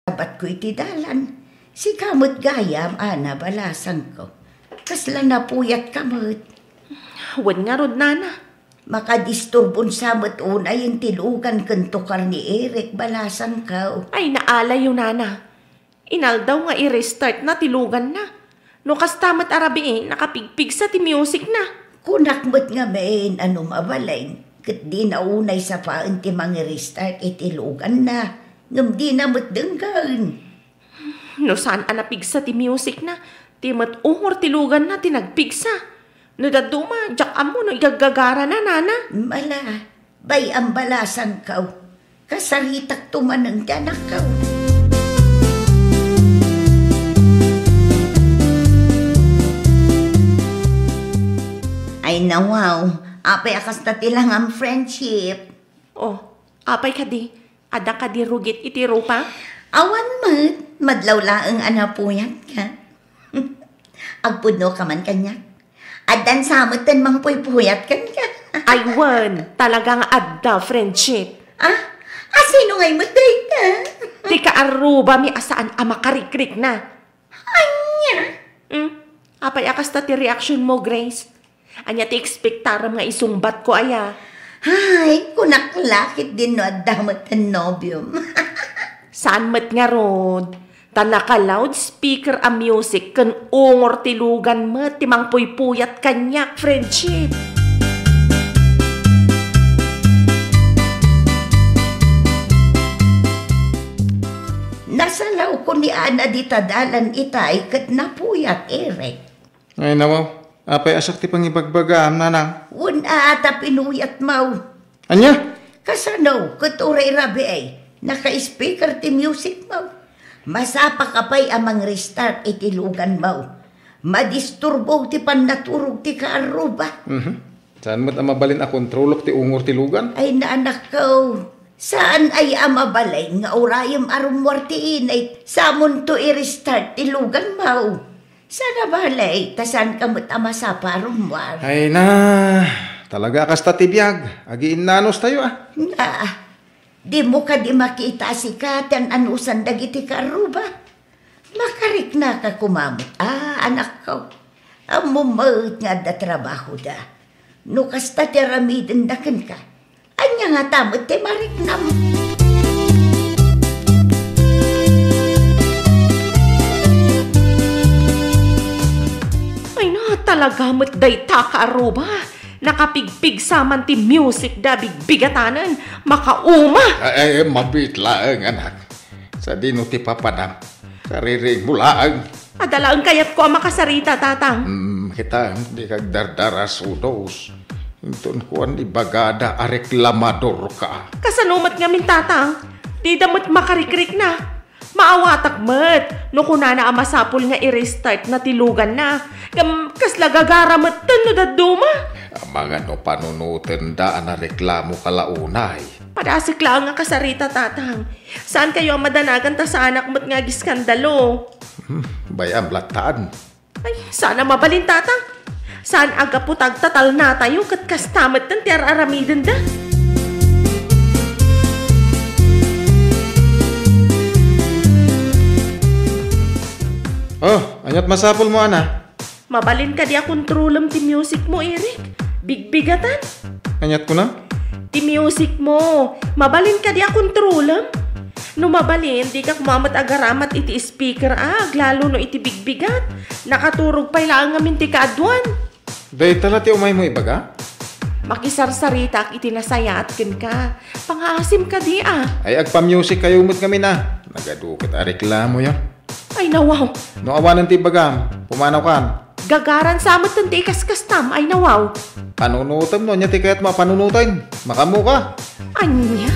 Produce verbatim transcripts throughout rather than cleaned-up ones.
Sabatko iti dalan. Sika met gayam, Ana, balasangko. Kasla napuyatka met. Wen ngarud, Nana. Makadisturbon sa met unay ti lugan ken tukar ni Eric, balasangko. Ay, naalayo, Nana. Inaldaw nga i-restartna ti luganna. No kasta met a rabii, nakapigpigsa ti musicna. Kunak met ngamin a no mabalin, ket dina unay sapaen ti mangi-restart iti luganna, ngem dina met denggen. No saan a napigsa ti musicna, ti met ungor ti luganna ti nagpigsa. No dadduma, diak ammo no igaggagarana, Nana. Mala, bay-am, balasangko. Kasaritakto manen ti anakko. Ay, nawaw. Apay a kasta ti langam, friendship? Oh, apay kadi? Adda kadi rugit iti rupa? Awan met, madlaw laeng a napuyatka. Agpudnoka man kaniak. Addan sa met ti mangpuypuyat kenka. Ay, wen, talaga nga adda, friendship. Ah? A sino ngay met dayta? Ti kaarrubami a saan a makarikrikna. Ania? Hmm? Apay a kasta ti reaksionmo, Grace? Ania ti ekspektarem nga isungbatko aya? Ay, kunak la ket dinno adda met ti nobiom. Saan met ngarud, ta naka-loudspeaker a music ken ungor ti lugan met ti mangpuypuyat kaniak, friendship. Nasalawko ni Ana dita dalan itay ket napuyat, Eric. Ay, nawaw. Apay a siak ti pangibagbagaam, nanang? Wen a ta pinuyatmo. Ania? Kasano, ket uray rabii, naka-speaker ti musicmo. Masapaka pay a mangrestar iti luganmo. Madisturbo ti pannaturog ti kaarruba. Mhm. Saan met a mabalin a kontrolok ti ungor ti lugan? Ay, nanakko, saan aya a mabalin nga urayem a rummuar ti init, samonto i-restart ti luganmo. Saan a balay, ta saanka met a masapa a rummuar. Ay na, talaga a kasta ti biag. Agiinnanos tayo, a. Nga, dimo kadi makita a sika ti an-anusan dagiti kaarruba? Makariknaka koma met, a, anakko. Ammom met nga adda trabahoda. No kasta ti aramidenda kenka, ania ngata met ti mariknam? Ay na, talaga met dayta kaarruba. Nakapigpigsa man ti musicda bigbigatanen. Makauma! Ay, ay, mabiit laeng, anak. Sadino ti papanam? Kaririingmo laeng. Adda laeng kayatko a makasarita, Tatang. Hmm, kita, dika agdardarasudos. Inton kuan, ibagada a reklamadorka. Kasano met ngamin, Tatang? Dida met makarikrikna. Maawatak met no kunana a masapul nga i-restartna ti luganna. Ngem kasla gagara metten no dadduma. Amangan no panunotenda a nareklamoka la unay. Padasek laeng a kasarita, Tatang. Saankayo a madanagan ta saanak met nga agiskandalo. Hmm, bay-am lattan. Ay, saan a mabalin, Tatang. Saan a gapu ta agtatalnatayo ket kasta metten ti ar-aramidenda. Oh, aniat masapulmo, Ana? Mabalin kadi a kontrolem ti musicmo, Eric? Bigbigatan. Aniat kunam? Ti musicmo. Mabalin kadi a kontrolem? No mabalin, dika koma met agaramat iti speaker a, aglalo no iti bigbigat. Nakaturog pay laeng ngamin ti kaaduan. Dayta la ti umaymo ibaga? Makisarsaritaak iti nasayaat kenka. Pangaasim kadi a. Ay, agpa-music kayo met ngamin a. Nagadu ket a reklamoyo. Ay, nawaw. No awanen ti ibagam, pumanawkan. Gagaran sa metten ti ikaskastam, ay, nawaw. Panunutem no ania ti kayatmo a panunoten. Makaammoka. Ania?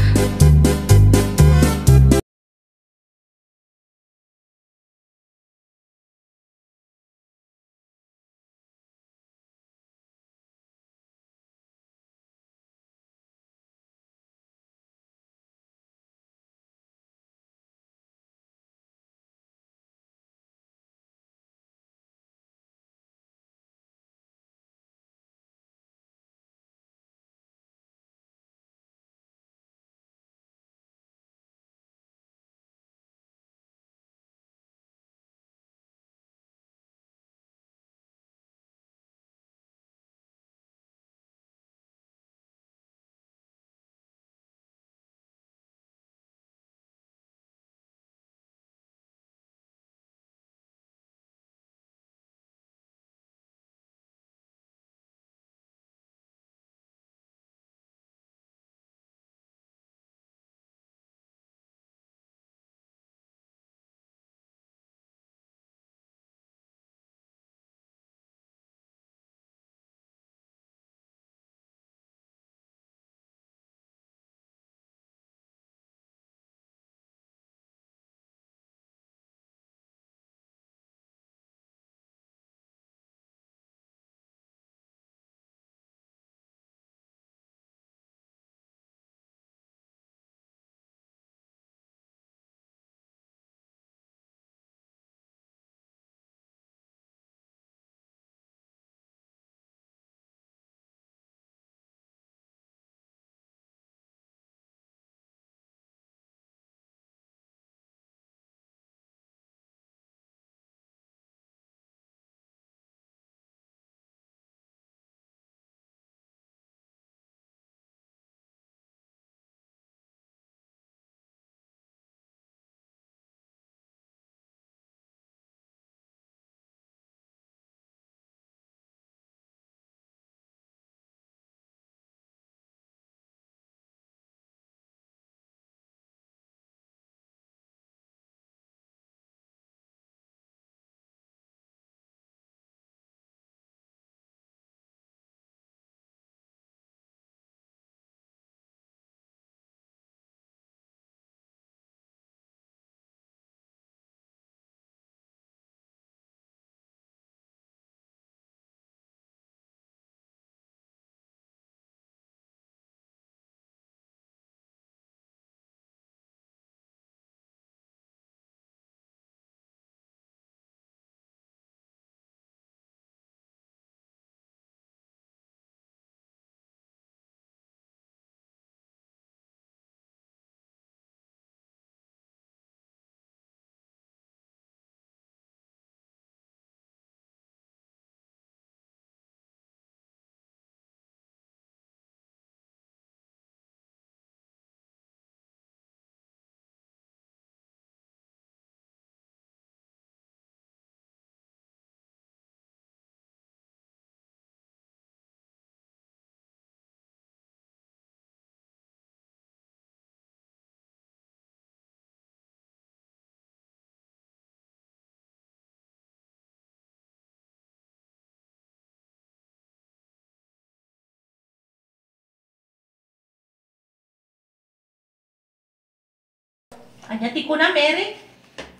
Ania ti kunam, Eric?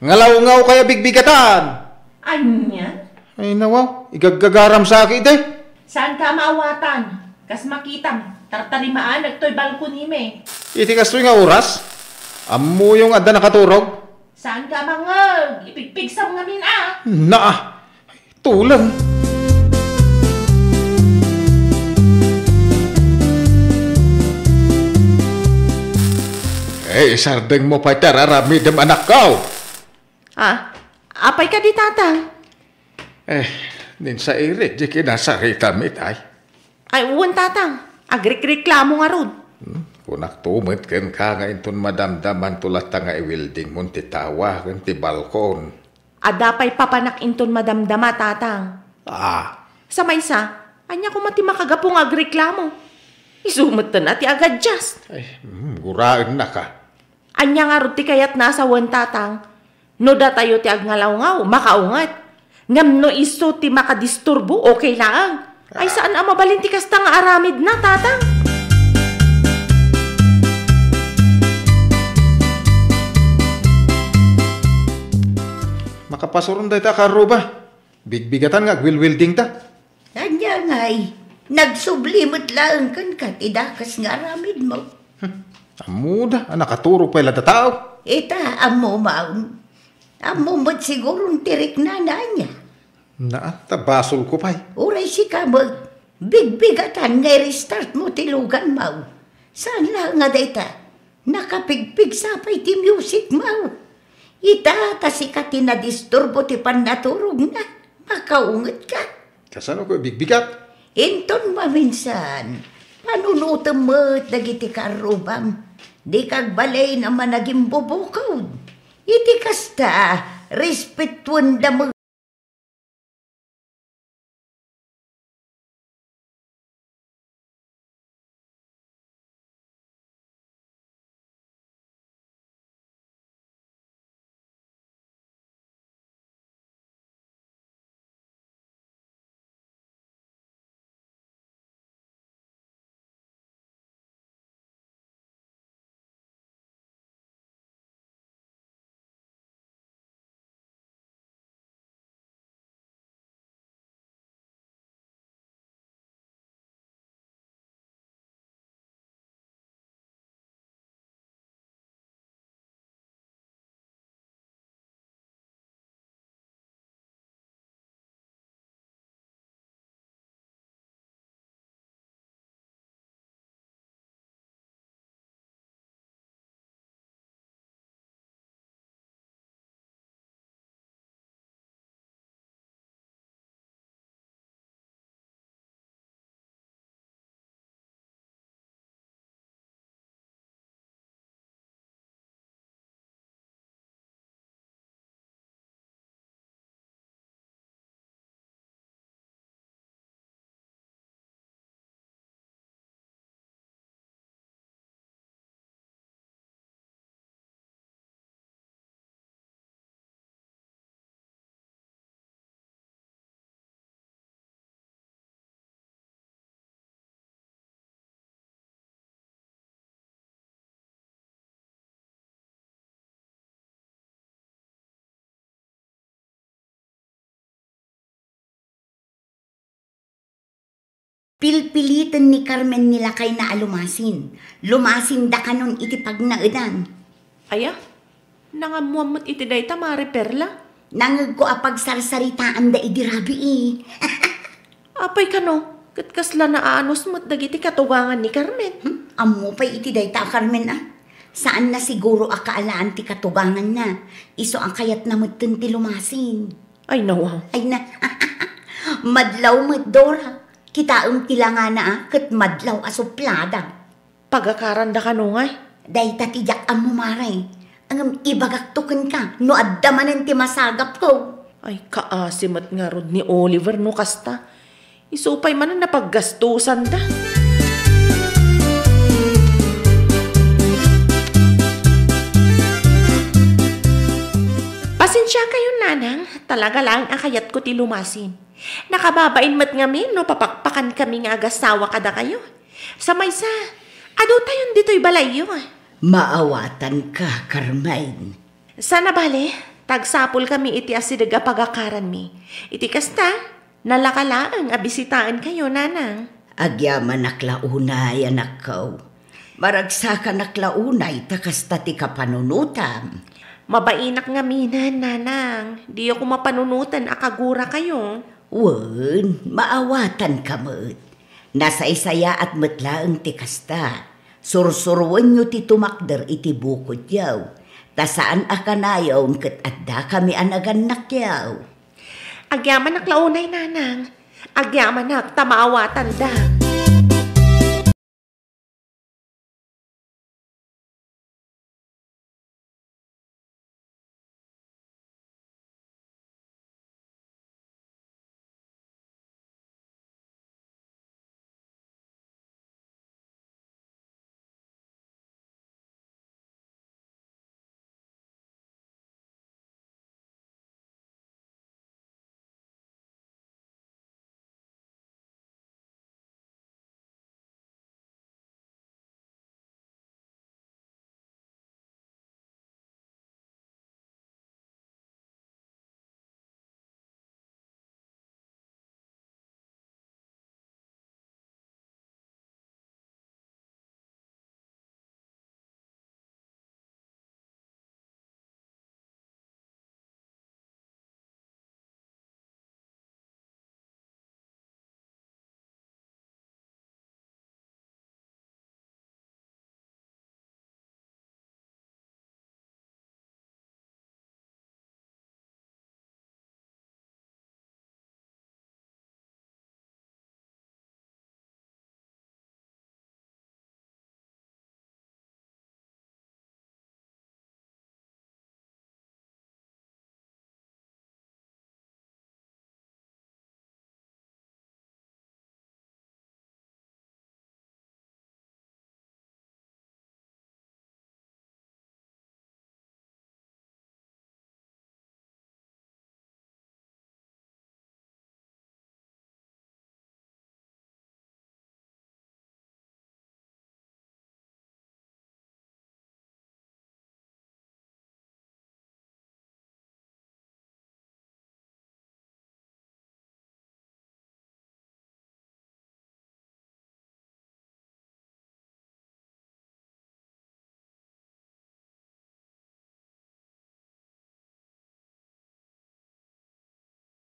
Ngalawngaw kaya bigbigatan? Ania? Ay, nawaw. Igaggagaram sa aki, day. Saan ka maawatan? Kas makitam, tartarimaan, agtoy balkoni mi. Iti kastoy nga oras? Ammoyo nga adda nakaturog? Saan ka mangngeg? Ipigpigsam ngamin, a. Naa. Tuleng. Eh, isardeng mo pay ti ar-aramidem, anakko. Ah, apay kadi, Tatang? Eh, ninsairik di kinasaritami, tay. Ay, wen, Tatang. Agrikreklamo ngarud. Hmm? Kunakto met kenka nga inton madamdamanto latta nga i-welding mon ti tawa ken ti balkon. Adda pay papanak inton madamdama, Tatang. Ah. Sa maysa, ania koma ti makagapu nga agreklamo? Isu metten a ti agadjust. Ay, mm, guraennaka. Ania ngarud ti kayatna a sawen, Tatang? No datayo ti agngalawngawna, makaunget. Ngem no isu ti makadisturbo, okay laeng. Ay, saan a mabalin ti kasta nga aramidna, Tatang? Makapasuron dayta a karruba. Bigbigatan nga agwilwildingta. Ania ngay, nagsubli met laeng kenka ti dakes nga aramidmo. Hmm. Ammoda a nakaturog pay la a tao. Ita, ammo maun. Ammo met siguron ti riknana, ania? Naa, ta basolko pay. Uray sika met, bigbigatan nga i-restart mo ti lugan, maw. Saan la nga dayta? Nakapigpigsa pay ti music, maw. Ita, ta sika ti nadisturbo ti pannaturogna. Makaungetka. Kasano ko ibigbigat? Inton maminsan, panunotem met dagiti karrubam. Dika agbalin a managimbubukod. Iti kasta, respetuenda met. Pilpiliten ni Carmen ni lakayna a lumasin. Lumasinda kanon iti pagnaedan. Aya? Nangammuam met iti dayta, Mare Perla. Nangegko a pagsarsaritaanda idi rabii. Apay kano, ket kasla naanos met dagiti katugangan ni Carmen. Hmm? Ammo pay iti dayta a Carmen, a? Saanna siguro a kaalaan ti katuganganna. Isu a kayatna metten ti lumasin. Ay, nawaw. Ay na. Madlaw met, Dora. Kitaem ti langana, a, ket madlaw a suplada. Pagakaranda kano ngay? Dayta ti diak ammo, Mare. Ngem ibagakto kenka no adda manen ti masagapko. Ay, kaasi met ngarud ni Oliver no kasta. Isu pay manen a paggastusanda. Pasensiakayon, Nanang. Talaga laeng a kayatko ti lumasin. Nakababain met ngamin no papakpakankami nga agasawa kadakayo. Sa maysa, adu tayon ditoy balayyo, a. Maawatanka, Carmen. Saan a bale, ta agsapulkami iti asideg a pagakaranmi. Iti kasta, nalaka laeng a bisitaenkayo, nanang. Agyamanak la unay, anakko. Maragsakanak la unay ta kasta ti kapanunotam. Mabainak ngaminen, nanang. Diyo koma panunoten a kagurakayo. Wen, maawatanka met. Nasaysayaat met laeng ti kasta. Sursuroenyo ti tumakder iti bukodyo. Ta saan a kanayon ket addakami a nagannakyo. Agyamanak la unay, nanang. Agyamanak ta maawatanda.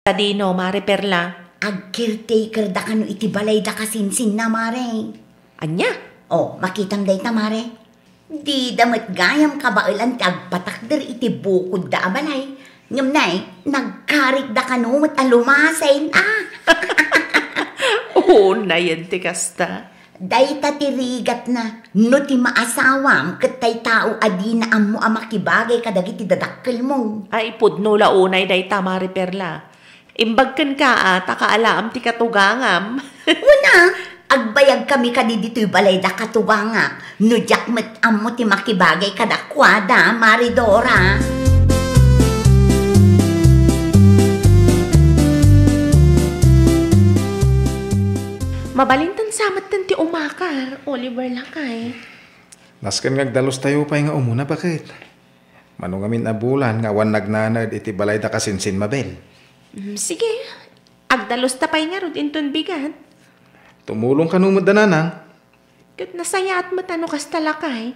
Sadino, Mare Perla? Ag-caretaker da kano iti balay da kasinsinna, Mare. Ania? O, makitam dayta, Mare. Dida met gayam kabaelan ti agpatakder iti bukodda a balay. Ngem nay, nagkarikda kano met a lumasen, a. Unayen ti kasta. Dayta ti rigatna, no ti maasawam ket tay tao a dina ammo a makibagay kadagiti dadakkelmo. Ay, pudno la unay dayta, Mare Perla. Imbag kenka a, ta kaalaam ti katugangam. Wen a, agbayagkami kadi ditoy balay da katugangak, no diak met ammo ti makibagay kadakuada, Mare Dora. Mabalintan sa metten ti umakar, Oliver lakay. Nasken nga agdalustayo pay nga umuna, baket. Mano ngamin a bulan nga awan nagnanaed iti balay da kasinsin Mabel. Mm, sige. Agdalusta pay ngarud inton bigat. Tumulong kano met da, nanang? Ket nasayaat met a no kasta, lakay.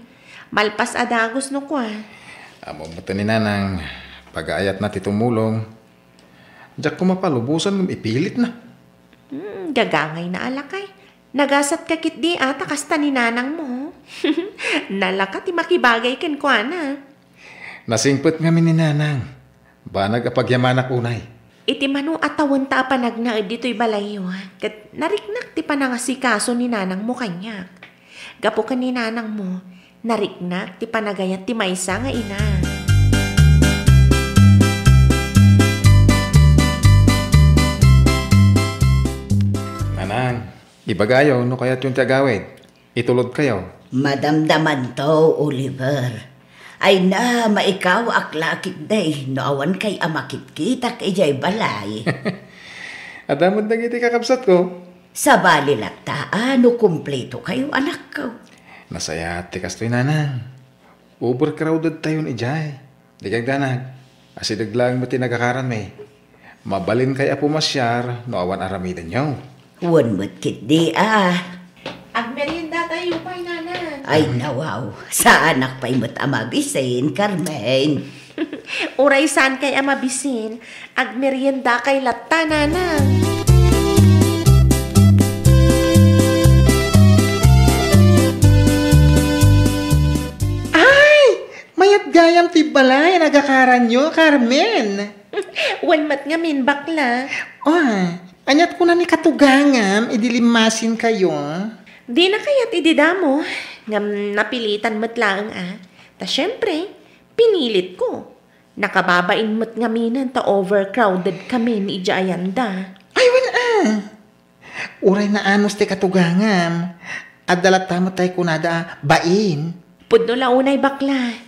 Malpas a dagus no kua. Ammom met ni nanang, pagaayatna ti tumulong. Diak koma palubosan ngem ipilitna. Hmm, gagangayna a lakay. Nagasatka ketdi a ta kasta ni nanangmo. Nalaka ti makibagay kenkuana. Nasingpet ngamin ni nanang. Banag a pagyamanak unay. Iti mano a tawenta a panagnaed ditoy balayyo, ket nariknak ti panangasikaso ni nanangmo kaniak. Gapu ken ni nanangmo, nariknak ti panagayat ti maysa nga ina. Nanang, ibagayo no kayatyon ti agawid. Itulodkayo. Madamdamanto, Oliver. Ay na, maikawaak la ketdi no awankay a makitkitak idiay balay. Adda met dagiti kakabsatko. Sabali latta a no kumpletokayo, anakko. Nasayaat ti kastoy, nanang. Overcrowded tayon idiay. Di kagdanag, asideg laeng met ti nagakaranmi. Mabalinkay a pumasiar no awan aramidenyo. Wen met ketdi a. Agmerienda tayo pay, Nana. Ay, nawaw. Saanak pay met a mabisin, Carmen. Uray saankay a mabisin, agmeriendakay latta, Nana. Ay! Mayat gayam ti balay a nagakaranyo, Carmen. Wen met ngamin, bakla. Ah, aniat kuna ni katugangam idi limmasinkayo? Dina kayat idi damo, ngem napilitan met laeng a. Ta siempre, pinilitko. Nakababain met ngaminen ta overcrowded kamin idiay ayanda. Ay, wen a. Uray naanus ti katugangam, adda latta met tay kunada a bain. Pudno la unay, bakla.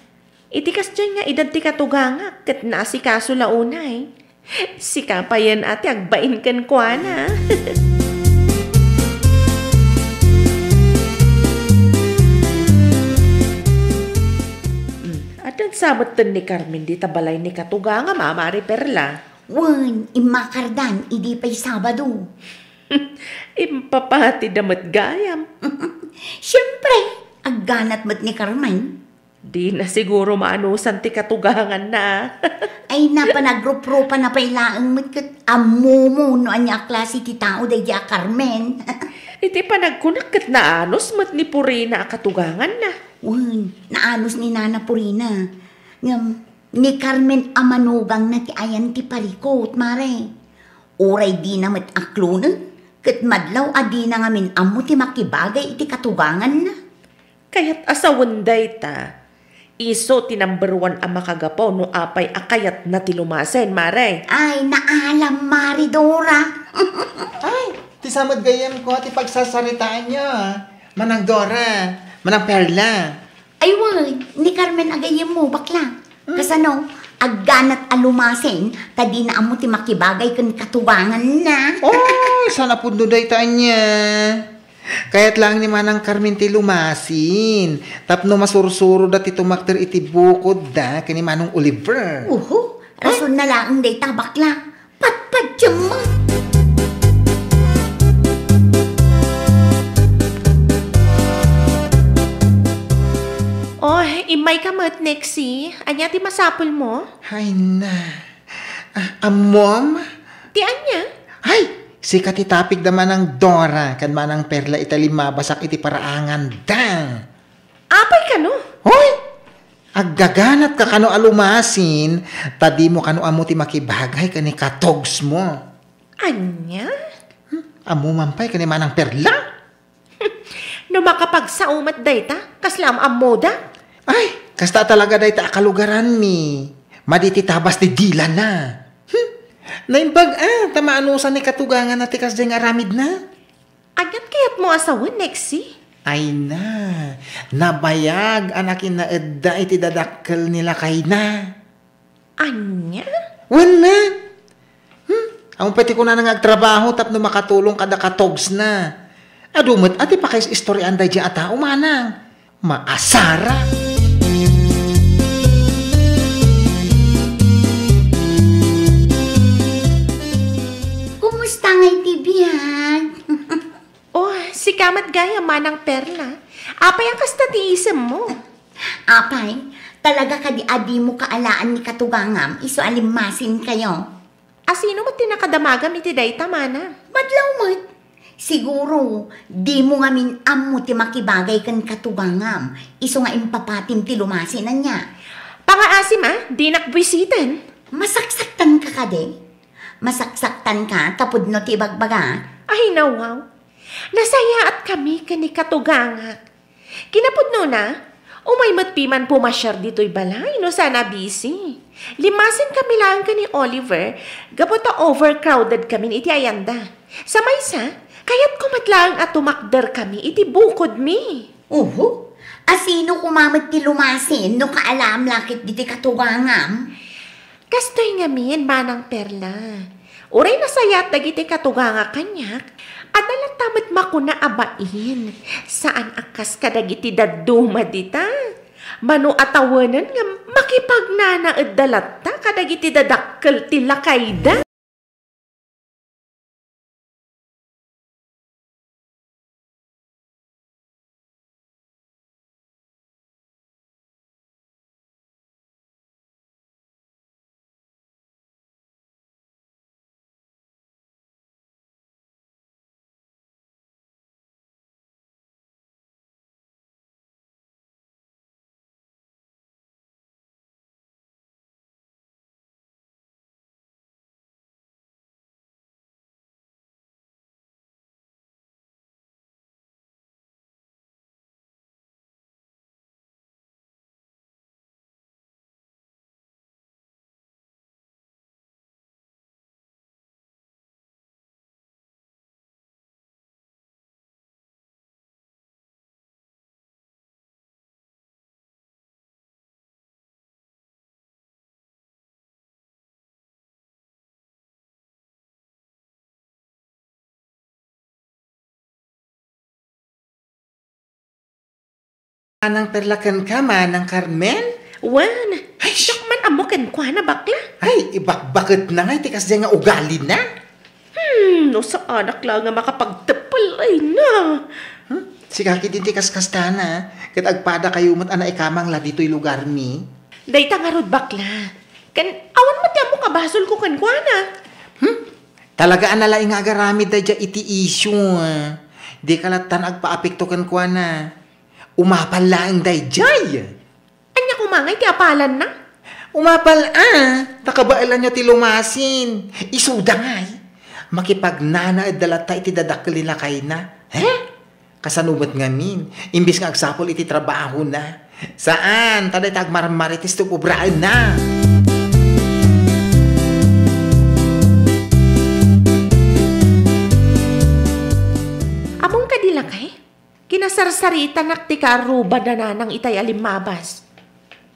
Iti kasdiay nga edad ti katugangak ket naasikaso la unay. Sika payen a ti agbain kenkuana. Mm, addan sa metten ni Carmen dita balay ni katugangam a, Mari Perla. Wen, immakardan idi pay Sabado. Impapatida met gayam. Siempre, agganat met ni Carmen. Dina siguro maanusan ti katuganganna. Ay, napanagruprupa na pay laeng met ket ammomo no ania a klase ti tao daydi a Carmen. Iti panagkunak ket naanus met ni Purina a katuganganna. Wen, naanus ni Nana Purina. Ngem, ni Carmen a manugangna ti ayan ti parikut, Mare. Uray dina met aklonen, ket madlaw a dina ngamin ammo ti makibagay iti katuganganna. Kayat a sawen dayta. Isu ti number one a makagapu no apay a kayatna ti lumasin, Mare. Ay, naalam, Mare Dora. Ay, ti sa met gayyemko ti pagsasaritaanyo, Manang Dora, Manang Perla. Ay, wen, ni Carmen a gayyemmo, bakla. Hmm. Kasano, agganat a lumasin, ta dina ammo ti makibagay ken katuganganna. Oy, saan a pudno dayta ania. Kayat laeng ni Manang Carmen ti lumasin, tapno masursuroda ti tumakder iti bukodda ken ni Manong Oliver. Uhu, rasonna laeng dayta, bakla. Patpatiem met. Oh, immayka met, Nexie. Ania ti masapulmo? Ay na. Ah, ammom? Ti ania? Ay, sika ti tapigda Manang Dora ken Manang Perla ita limmabasak iti paraanganda. Apay kano? Hoy! Aggaganatka kano a lumasin, ta dimo kano ammo ti makibagay ken ni katogsmo. Ania? Hmm? Ammo man pay ken ni Manang Perla? No makapagsao met dayta, kasla am-ammoda? Ay, kasta talaga dayta a kalugaranmi. Madi ti tabas ti dilana. Hmm? Naimbag a, ta maanusan ni katuganganna ti kasdiay nga aramidna. Aniat kayatmo a sawen, Nexie? Ay na, nabayag a nakinaedda iti dadakkel ni lakayna. Ania? Wen na. Hmm? Awan pay ti kunana nga agtrabaho tapno makatulong kada katogsna. Adu met a ti pakaistorian daydiay a tao, manang. Maasara. Kumusta ngay ti biag? Oh, sika met gayam, Manang Perla. Apay a kasta ti isemmo? Apay, talaga kadi a dimo kaalaan ni katugangam isu a limmasinkayo? Asino met ti nakadamagam iti dayta, Mana? Madlaw met. Siguro, dimo ngamin ammo ti makibagay ken katugangam isu nga impapatim ti lumasin, ania? Pangaasim a, dinak buisiten. Masaksaktanka kadi? Masaksaktanka ta pudno ti ibagbaga? Ay, nawaw. Nasayaatkami ken ni katugangak. Kinapudnona, umay met piman pumasiar ditoy balay no saan a busy. Limmasinkami laeng ken ni Oliver gapu ta overcrowded kamin iti ayanda. Sa maysa, kayatko met laeng a tumakderkami iti bukodmi. Uhu, asino koma met ti lumasin no kaalaam la ketdi ti katugangam? Kastoy ngamin, Manang Perla. Uray nasayaat dagiti katugangak kaniak, adda latta met makuna a bain. Saan a kas kadagiti dadduma dita. Mano a tawenen nga makipagnanaedda latta kadagiti dadakkel ti lakayda? Manang Perla kenka, Manang Carmen? Wen, Ay, sh- siak man ammo kenkuana, bakla. Ay, ibakbaketna nga iti kasdiay nga ugalina. Hmm, no saanak la nga makapagteppel, ay na. Hmm? Sika ketdi ti kaskastana, ket agpadakayo met a naikamangla ditoy lugarmi. Dayta ngarud, bakla. Ken awan met ti ammo kabasolko kenkuana. Hmm? Talaga a nalaing nga agaramid daydiay iti isyu, ah. Dika lattan agpaapekto kenkuana. Umapal laeng daydiay. Ania koma ngay ti apalanna? Umapal a, ta kabaelanyo ti lumasin. Isuda ngay. Makipagnanaedda latta iti dadakkel ni lakayna. He? Kasano met ngamin? Imbes nga agsapul iti trabahona. Saan, ta dayta agmarmarites ti ubraenna. Ammom kadi, lakay? Kinasarsaritanak ti kaarruba da nanang itay a limmabas.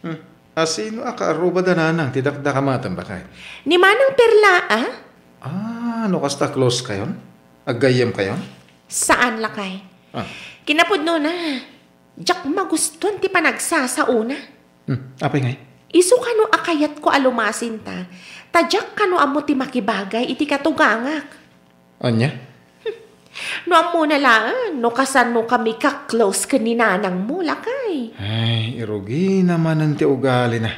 Hmm. A sino a kaarruba da nanang ti dakdakamatem, bakay? Ni Manang Perla, a? Ah, no kasta close kayon? Aggayyem kayon? Saan, lakay. Ah. Kinapudnona, diak magustuan ti panagsasaona. Hmm, apay ngay? Isu kano a kayatko a lumasinta, ta diak kano ammo ti makibagay iti katugangak. Ania? No ammona laeng, no kasano kami ka-close ken ni nanangmo, lakay. Ay, irugina manen ti ugalina.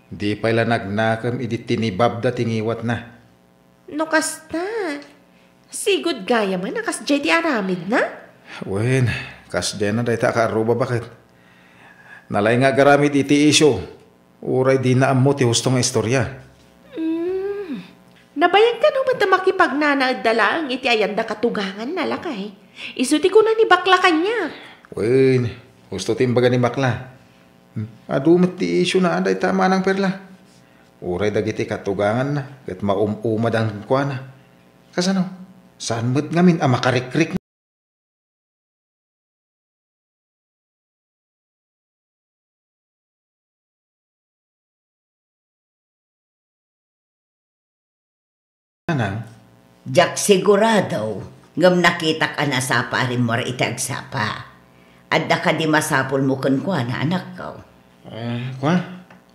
Di pay la nagnakem idi tinibabda ti ngiwatna. No kasta, sigud gayamen a kasdiay ti aramidna? Wen, kasdiayna dayta a kaarruba, baket. Nalaing nga agaramid iti isyu. Uray dina ammo ti husto nga istorya. Mm. Nabayag kano met a makipagnanaedda laeng iti ayanda katuganganna, lakay. Isu ti kuna ni bakla kaniak. Wen, husto ti imbaga ni bakla. Hmm, adu met ti isyuna dayta, Manang Perla. Uray dagiti katuganganna ket maum-umadan kenkuana. Kasano? Saan met ngamin a makarikrik? Nanang? Diak sigurado, ngem nakitak a nasapa a rimmuar iti agsapa. Adda kadi masapulmo kenkuana, anakko? Eh, kua,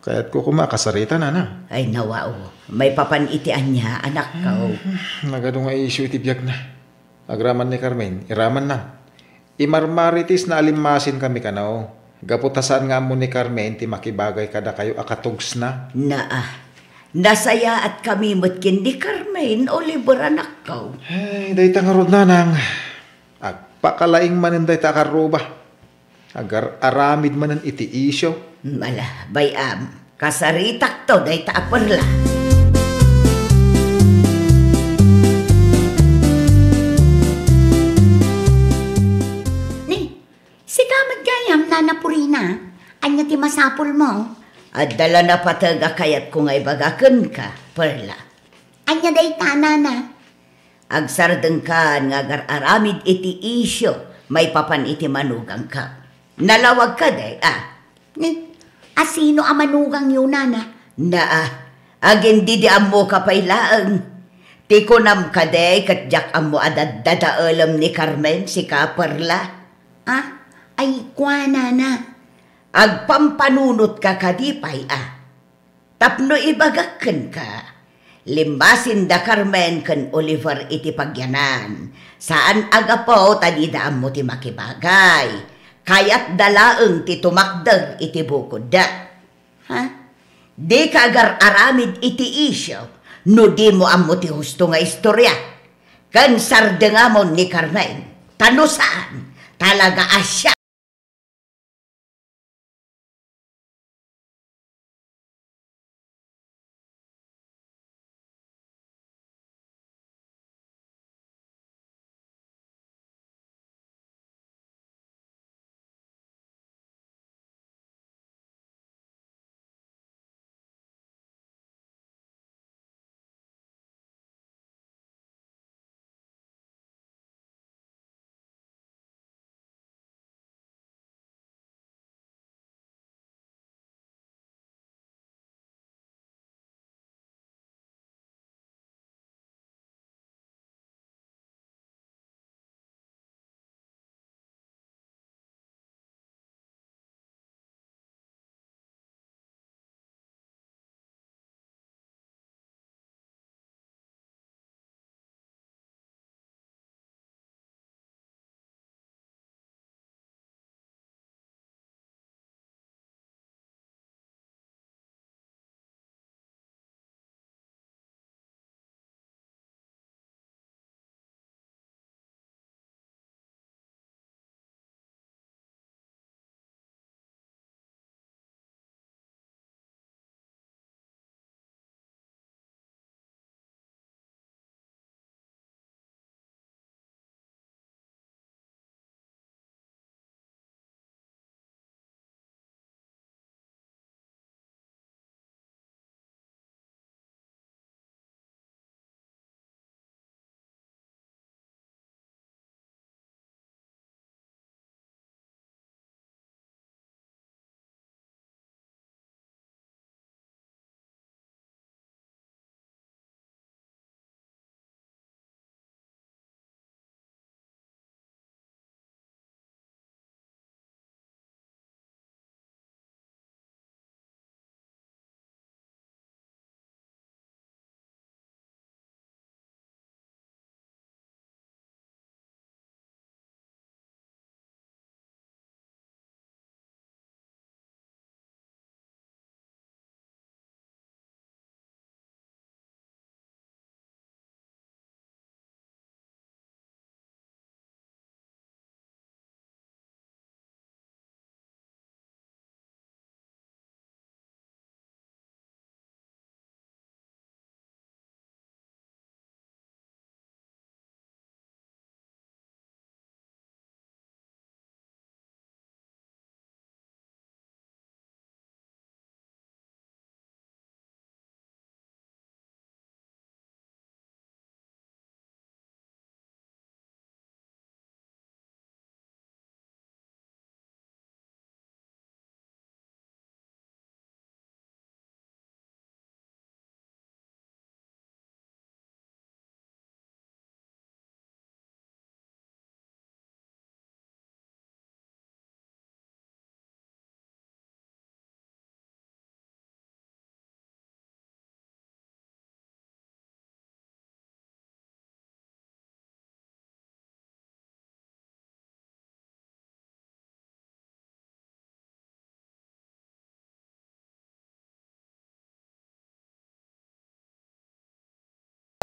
kayatko koma a kasarita, nanang. Ay, nawao. Maipapan iti ania, anakko? Hmm, nagadu nga isyu iti biagna. Agraman ni Carmen, iramanna. Imarmarites na a limmasinkami kano. Gapu ta saan nga ammo ni Carmen ti makibagay kadakayo a katugsna. Naa. Nasayaatkami met ken ni Carmen, Oliver, anakko. Ay, dayta ngarud, nanang. Agpakalaing manen dayta a karruba. Agar-aramid manen iti isyu. Ala, bay-am. Kasaritakto dayta a perla. Ni, sika met gayam, Nana Purina. Ania ti masapulmo? Adda la napateg a kayatko nga ibaga kenka, Perla. Ania dayta, Nana? Agsardengkan nga agar-aramid iti isyu maipapan iti manugangka. Nalawag kadi, a? Ni, a sino a manugangyo, Nana? Naa, agin di di ammoka pay laeng. Ti kunam kadi ket diak ammo a daddadaelem ni Carmen, sika, Perla. A? Ay, kua, Nana. Agpampanunotka kadi pay a? Tapno ibagak kenka, limmasin da Carmen ken Oliver iti pagyanan. Saan a gapu ta dida ammo ti makibagay. Kayatda laeng ti tumakder iti bukodda. Ha? Dika agar-aramid iti isyu no dimo ammo ti husto nga istorya. Ken sardengamon ni Carmen. Ta no saan, talaga a siak.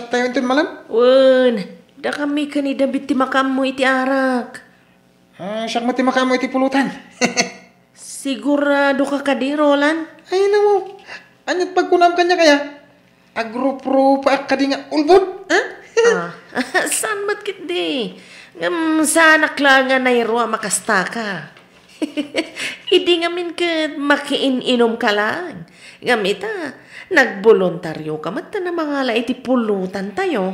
Tayo inton malam? Wen, dakami ken ni David ti makaammo iti arak. Ah, siak met ti makaammo iti pulutan. Siguradoka kadi, Roland? Ay, namo. Ania't pagkunam kaniak aya? Agruprupaak kadi nga ulbod, ha? Ah, saan met ketdi? Ngem saanak la nga nairua makastaka. Idi ngamin ket makiin-inumka laeng. Ngem ita, nagboluntarioka met ta namangala iti pulutantayo.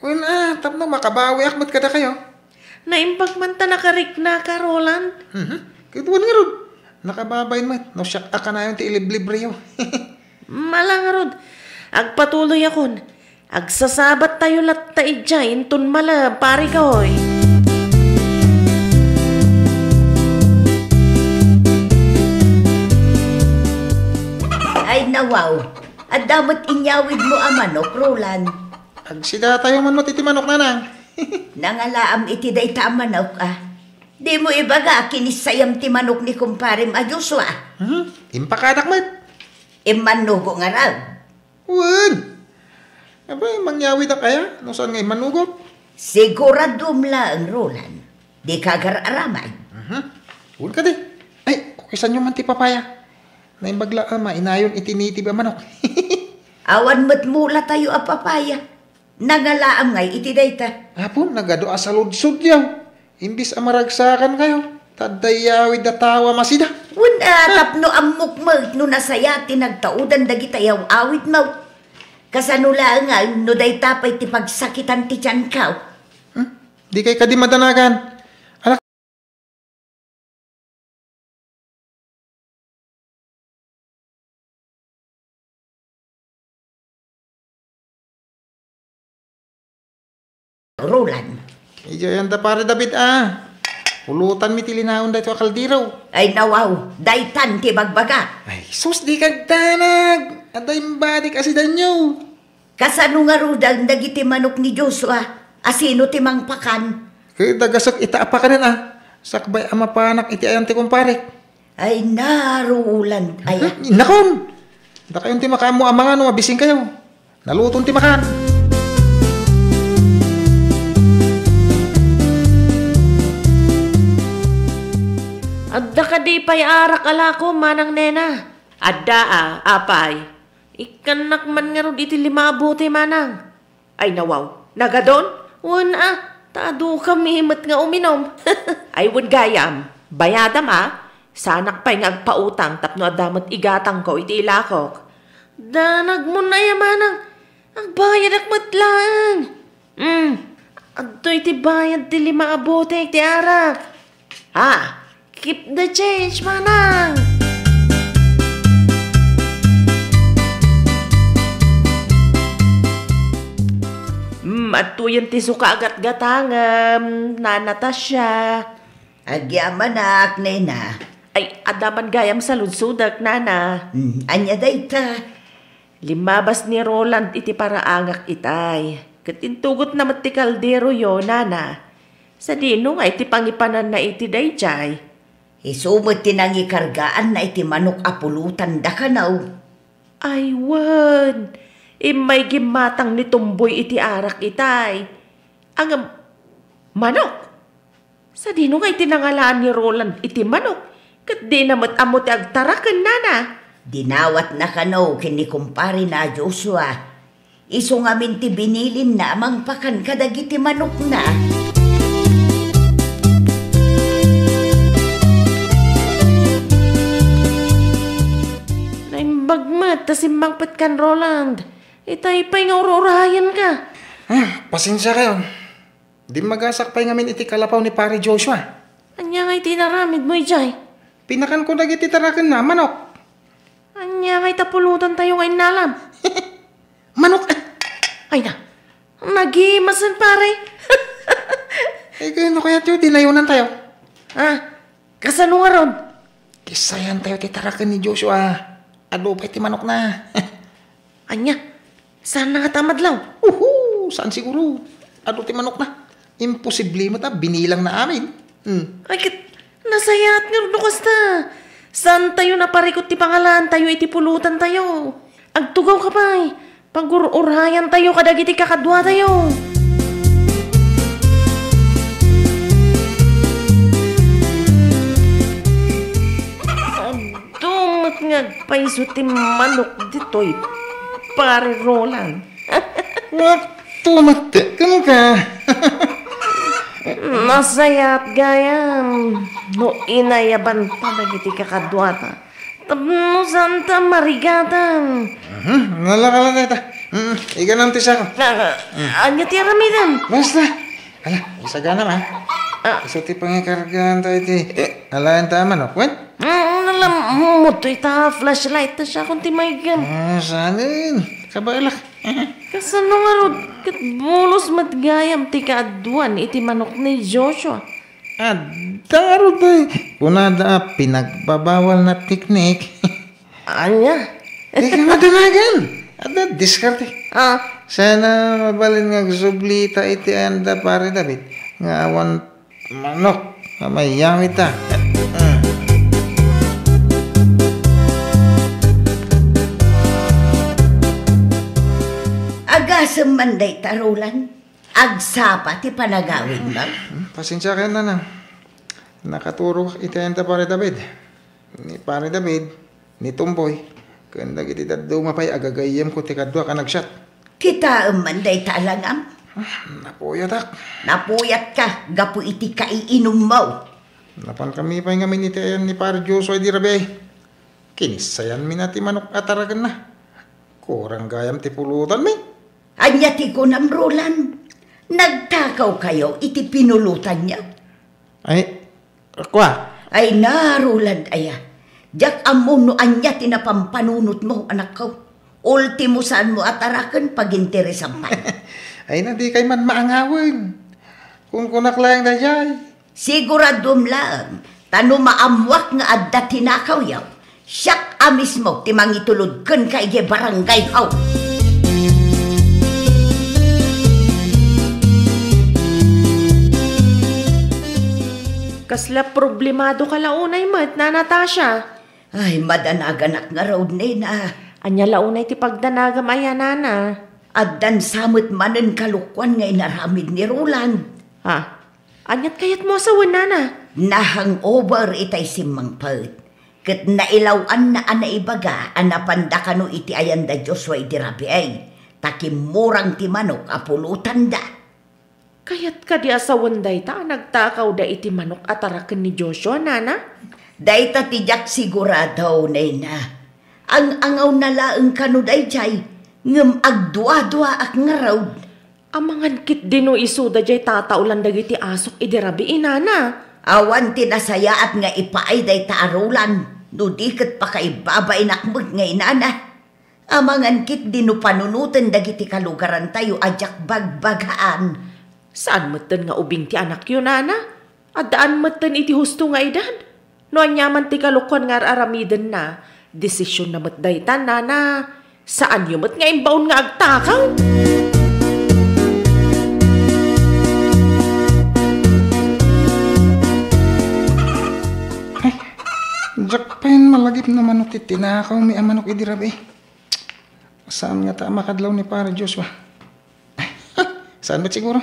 Wen a, tapno makabawiak met kadakayo. Naimbag man ta nakariknaka, Roland. Mhm. Ket wen ngarud, nakababain met no siak a kanayon ti iliblibreyo. Mala ngarud, agpatuloyakon. Agsasabattayo latta idiay inton malem, Pari Koy. Ay, nawaw. Adda met inyawidmo a manok, Roland. Agsidatayo man met iti manok, nanang. Nangalaam iti dayta a manok, a. Dimo ibaga a kinissayam ti manok ni kumparem a Joshua. Hmm? Impakadak met. Immannugo ngarud. Wen. Abay, mangyawidak aya, no saan nga immannugot? Siguraduem laeng, Roland. Dika agar-aramay. Mhm. Wen kadi. Ay, kukisanyo man ti papaya. Naimbag la a mainayon iti native a manok. Awan met mulatayo a papaya. Nangalaam ngay iti dayta. Apo, nagadu a saludsodyo. Imbis a maragsakankayo, ta adda iyawid a tao a masida. Wen a, tapno ammok met no nasayaat ti nagtaudan dagiti ayaw-awidmo. Kasano laeng a no dayta pay ti pagsakitan ti tianko? Hmm? Dikay kadi madanagan. Ala, Roland. Idiay anta, Pare David, a. Pulutanmi ti linaon daytoy a kaldero. Ay, nawaw, daytan ti bagbaga. Ay, sus, dika agdanag. Adda imbadik a sidanyo. Kasano ngaruden dagiti manok ni Joshua? Asino ti mangpakan? Ket dagasek ita a pakanen, a. Sakbay a mapanak iti ayan ti kumparek. Ay, narulan, aya. Hmm, nakon! Dakayon ti makaammo a mangan no mabisingkayo. Naluton ti makan. Adda kadi pay arak a lako, Manang Nena? Adda a, apay. Ikkannak man ngarud iti lima a bote, Manang. Ay, nawaw. Nagadun? Wen a, ta adu kami met nga uminom. Ay, wen gayam. Bayadam a. Saanak pay nga agpautang tapno adda met igatangko iti ilakok. Danagmon aya, Manang. Agbayadak met laeng. Mm. Adtoy ti bayad ti lima a bote ti arak. Ah, keep the change, Manang! Mm, adtoyen ti suka a gatgatangem, Nana Tasha. Agyamanak, Nena. Ay, adda man gayam saludsodek, Nana. Mm, ania dayta? Limmabas ni Roland iti paraangak itay, ket intugotna met ti kalderoyo, Nana. Sadino nga iti pangipananna iti daydiay? Isu met ti nangikargaanna iti manok a pulotanda kano. Ay, wen. Immay gimmatang ni Tumboy iti arak itay. Ngem, manok? Sadino nga iti nangalaan ni Roland iti manok, ket dina met ammo ti agtaraken, Nana? Dinawatna kano ken ni kumparena a Joshua. Isu ngamin ti binilinna a mangpakan kadagiti manokna. Naimbag met ta simmangpet kan Roland. Itay pay nga ur-urayenka. Ah, pasensiakayon. Dimmagasak pay ngamin iti kalapaw ni Pare Joshua. Ania ngay ti inaramidmo idiay? Pinakanko dagiti tarakenna a manok. Ania ngay ta pulotantayo nga innalam? Manok! Ay na, nagimasen, pare. Eh, kano kayatyo dinayonantayo? Ah, kasano ngarud? Kissayantayo ti taraken ni Joshua. Adu pay ti manokna. Ania? Saanna ngata a madlaw? Uhu! Saan siguro. Adu ti manokna. Imposible met a binilangna amin. Hmm. Ay, ket, nasayaat ngarud no kasta. Saantayo naparikut ti pangalaantayo iti pulotantayo. Agtugawka pay. Pagur-urayantayo kadagiti kakaduatayo. Adu met nga agpayso ti manok ditoy, Pare Roland. Adu met kenka. Nasayaat gayam no inayabanta dagiti kakaduata. Tapno saanta marigatan. Mhm, nalakala dayta. Mm, iganam ti sako. Ah, ania ti aramidem? Basta. Ala, isaganam, a. Ah. Isu ti pangikargaan tayo ti, eh, alaen ta a manok, wen? Mm, alam mo, to ita flashlight ta siya kung ti maigam. Ah, sanen? Kabaelak. Kasano ngarud, ket bulos met gayam ti kaaduan iti manok ni Joshua. Adda ngarud, ay. Kunada a pinagbabawal na teknik. Ania? Dika madanagan. Adda diskarte. Ah. Sana mabalin nga agsublita iti ayanda Pare David nga awan manok nga mayawit ta. Mm. Agasem man dayta, Roland. Agsapa ti panagawidmo. Hmm, pasensia kayo, Nana. Nakaturok iti ayanda Pare David. Ni Pare David, ni Tomboy, ken dagiti dadduma pay a gagayyemko ti kaduak a nagsiat. Kitaem man dayta a langam? Ah, napuyatak. Napuyatka gapu iti kaiinummo. Napankami pay ngamin iti ayan ni Pare Joshua idi rabii. Kinissayanmi na ti manok a tarakenna. Kurang gayam ti pulutanmi. Ania ti kunam, Roland? Nagtakawkayo iti pinulutanyo? Ay, kua. Ay na, Roland, aya. Diak ammo no ania ti napampanunotmo, anakko. Ultimo, saanmo a taraken, paginteresan pay. Ay na, dikay man maangawen. Kunkunak laeng daydiay. Siguraduem laeng, ta no maammoak nga adda tinakawyo, siak a mismo ti mangitulod kenka idiay barangay hall. Kasla problemado ka la unay met, Nana Tasha. Ay, madanaganak ngarud, Nena. Ania la unay ti pagdanagam aya, Nana? Addan sa met manen kalokuan nga inaramid ni Roland. Ha? Aniat kayatmo a sawen, Nana? Na-hangover itay simmangpet. Ket nailaw-anna a naibaga a napanda kano iti ayanda Joshua idi rabii, ta kimmurang ti manok a pulotanda. Kayat kadi a sawen dayta a nagtakawda iti manok a taraken ni Joshua, Nana? Dayta ti diak sigurado, Nena. Ang-angawna laeng kano daydiay, ngem agduaduaak ngarud. Amangan ketdi no isuda diay tataolan dagiti asok idi rabii, Nana. Awan ti nasayaat nga ipaay dayta a Roland, no di ket pakaibabainak met nga inana. Amangan ketdi no panunoten dagiti kalugarantayo a diak bagbagaan. Saan metten nga ubing ti anakyo, Nana? Addaan metten iti husto nga edad. No ania man ti kalokuan nga ar-aramidenna, desisionna met dayta, Nana. Saanyo met nga imbaon nga agtakaw? Ay, diak pay malagip no mano ti tinakawmi a manok idi rabii. Saan ngata a makadlaw ni Pare Joshua? Saan met siguro?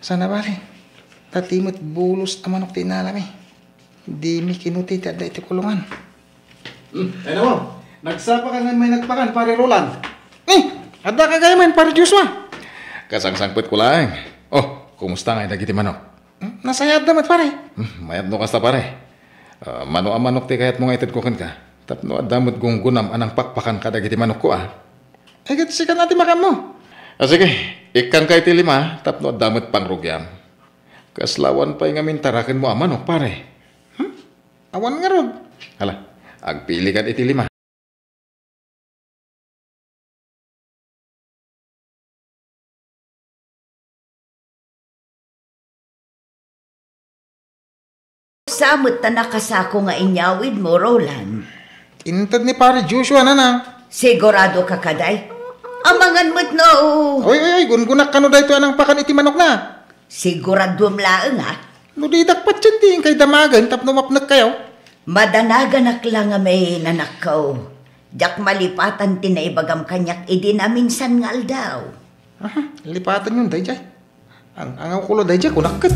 Saan a bale? Ta ti met bulos a manok ti inalami. Dimi kinuti ti adda iti kulungan. Hmm, ay nawaw. Nagsapa ka nga may nagpakan, Pare Roland. Eh, adda ka gayam, Pare Joshua. Kasangsangpetko laeng. Oh, kumusta ngay dagiti manok? Hmm, nasayaatda met, pare. Hmm, mayat no kasta, pare. Ah, mano a manok ti kayatmo nga itedko kenka? Tapno adda met gunggonam a nangpakpakan kadagiti manokko, a. Ay, ket sika na ti makaammo. Ah, sige, ikkanka iti lima tapno adda met pangrugiam. Kasla awan pay ngamin tarakenmo a manok, pare. Hmm? Awan ngarud. Hala, agpilikan iti lima. Sa met ta nakasako nga inyawidmo, Roland. Inted ni Pare Joshua, nanang. Sigurado ka kaday? Amangan met no. Oy, oy, oy, gungunak kano daytoy a nangpakan iti manokna. Siguraduem laeng, a. No didak patien ti inkay damagen tapno mapnekkayo. Madanaganak la ngamin, anakko. Diak malipatan ti naibagam kaniak idi naminsan nga aldaw. Aha, lipatanyon daydiay. Ang-angawko la daydiay, kunak ket.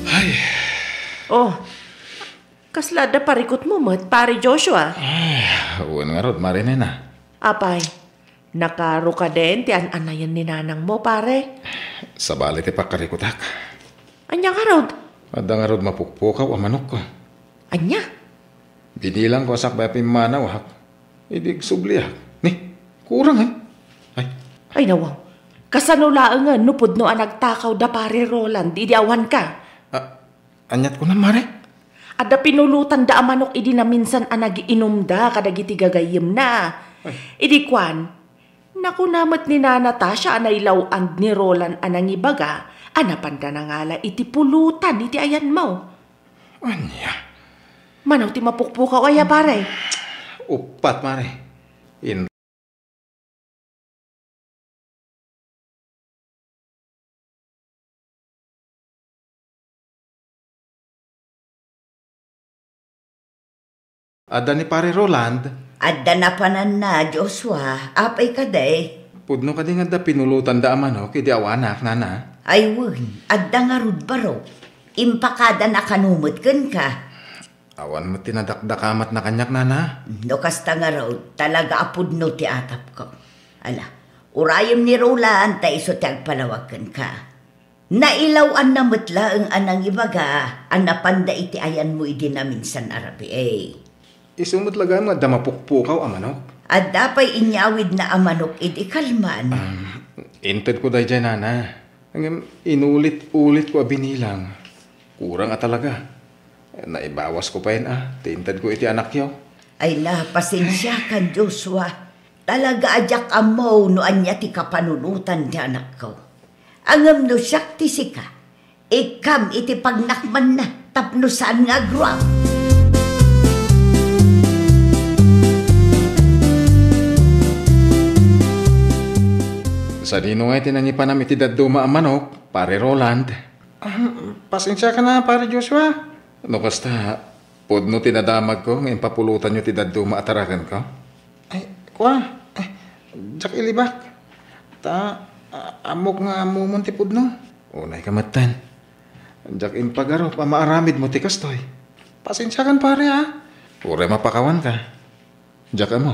Ay. Oh, kasla adda parikutmo met, Pare Joshua? Ay, wen ngarud, Mare Nena. Apay, nakaro kadin ti an-anayen ni nanangmo, pare? Sabali ti pakarikutak. Ania ngarud? Adda ngarud mapukpukaw a manok. Ania? Binilangko a sakbay a pimmanawak. Idi agsubliak. Ni, kurang, eh. Ay. Ay, nawaw. Kasano laengen no pudno a nagtakaw da Pare Roland idi awanka? Ah, Aniat kunam, Mare? Adda pinulotanda a manok idi naminsan a nagiinumda kadagiti gagayyemna. Ay. Idi kuan, nakuna met ni Nana Tasha a nailaw-an ni Roland a nangibaga A napanda nangala iti pulutan iti ayanmo. Ania? Mano ti mapukpukaw aya, pare? Uppat, pare. In- Adda ni Pare Roland? Adda napananna, Joshua. Apay kadi? Pudno kadi nga adda pinulotanda a manok idi awanak, nana? Ay wen, adda ngarud baro. Impakada na kano met kenka. Awan met ti nadakdakamatna kaniak, nana. No kasta ngarud, talaga a pudno ti atapko. Ala, urayem ni Roland ta isu ti agpalawag kenka. Nailaw-anna met laeng a nangibaga a napanda iti ayanmo idi naminsan a rabii. Isu met laeng nga adda mapukpukaw a manok? Adda pay inyawidna a manok idi kalman. Um, intedko daydiay, nana. Ngem inulit-ulitko a binilang. Kurang a talaga. Naibawasko payen a ti intedko iti anakyo. Ay na, pasensiakan, Joshua. Talaga a diak ammo no ania ti kapanunotan ti anakko. Ngem no siak ti sika, ikkam iti pagnakmanna tapno saan nga agruam. Sadino ngay ti nangipanam iti dadduma a manok, Pare Roland? Ah, pasensiakan a, Pare Joshua. No kasta, pudno ti nadamagko nga impapulotanyo ti dadduma a tarakenko. Ay, kua, ay, diak ilibak. Ta, a-, ammok nga ammomon ti pudno. Unayka metten. Diak impagarup a maaramidmo ti kastoy. Pasensiakan, pare, a. Uray mapakawanka. Diak ammo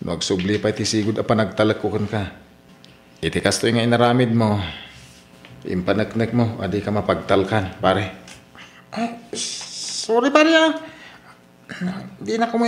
no agsubli pay ti sigud a panagtalekko kenka. Iti kastoy nga inaramidmo, impaneknekmo a dika mapagtalkan, pare. Ay, sorry, pare, a. Dina komo